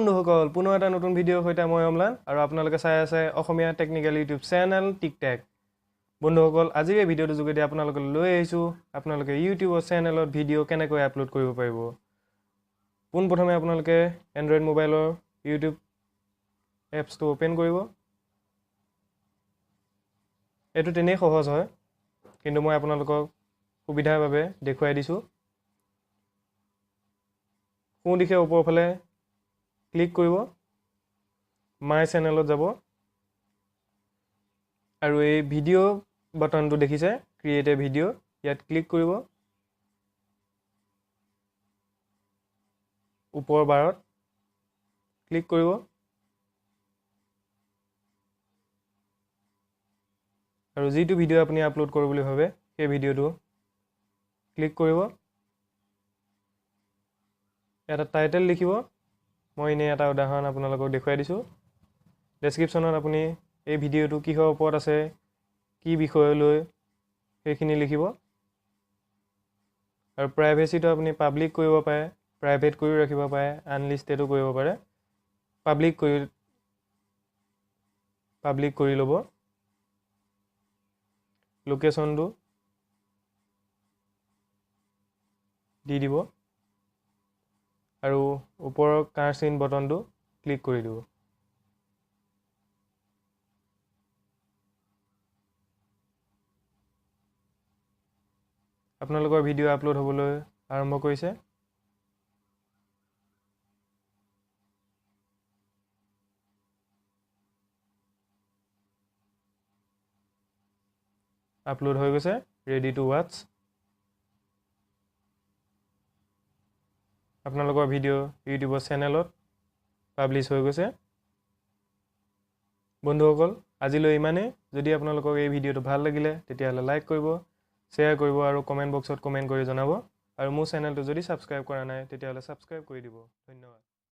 বন্ধুসকল, পুনৰ এটা নতুন ভিডিঅ'ৰ সৈতে মই অম্লান আৰু আপোনালোকে চাই আছে অসমীয়া টেকনিকেল ইউটিউব চেনেল টিকটেক। বন্ধুসকল, আজিৰ এই ভিডিঅ'টোৰ যোগেদি আপোনালোকক লৈ আহিছোঁ আপোনালোকে ইউটিউবৰ চেনেলত ভিডিঅ' কেনেকৈ আপলোড কৰিব পাৰিব। পোনপ্ৰথমে আপোনালোকে এণ্ড্ৰইড মোবাইলৰ ইউটিউব এপছটো অ'পেন কৰিব। এইটো তেনেই সহজ হয়, কিন্তু মই আপোনালোকক সুবিধাৰ বাবে দেখুৱাই দিছোঁ। সোঁ দিশে ওপৰৰ ফালে ক্লিক কৰিব, মাই চেনেলত যাব আৰু এই ভিডিঅ' বাটনটো দেখিছে, ক্ৰিয়েট এ ভিডিঅ', ইয়াত ক্লিক কৰিব। ওপৰ বাৰত ক্লিক কৰিব আৰু যিটো ভিডিঅ' আপুনি আপলোড কৰোঁ বুলি ভাবে সেই ভিডিঅ'টো ক্লিক কৰিব। এটা টাইটেল লিখিব, মই এনেই এটা উদাহৰণ আপোনালোকক দেখুৱাই দিছোঁ। ডেছক্ৰিপশ্যনত আপুনি এই ভিডিঅ'টো কিহৰ ওপৰত আছে, কি বিষয়লৈ, সেইখিনি লিখিব। আৰু প্ৰাইভেচিটো আপুনি পাব্লিক কৰিব পাৰে, প্ৰাইভেট কৰিও ৰাখিব পাৰে, আনলিষ্টেডো কৰিব পাৰে। পাব্লিক কৰি ল'ব। লোকেশ্যনটো দি দিব আৰু ওপৰৰ কাৰ চিন বটনটো ক্লিক কৰি দিব। আপোনালোকৰ ভিডিঅ' আপলোড হ'বলৈ আৰম্ভ কৰিছে। আপলোড হৈ গৈছে, ৰেডি টু ৱাটচ। আপোনালোকৰ ভিডিঅ' ইউটিউবৰ চেনেলত পাব্লিছ হৈ গৈছে। বন্ধুসকল, আজিলৈ ইমানেই। যদি আপোনালোকক এই ভিডিঅ'টো ভাল লাগিলে তেতিয়াহ'লে লাইক কৰিব, শ্বেয়াৰ কৰিব আৰু কমেণ্ট বক্সত কমেণ্ট কৰি জনাব। আৰু মোৰ চেনেলটো যদি ছাবস্ক্ৰাইব কৰা নাই তেতিয়াহ'লে ছাবস্ক্ৰাইব কৰি দিব। ধন্যবাদ।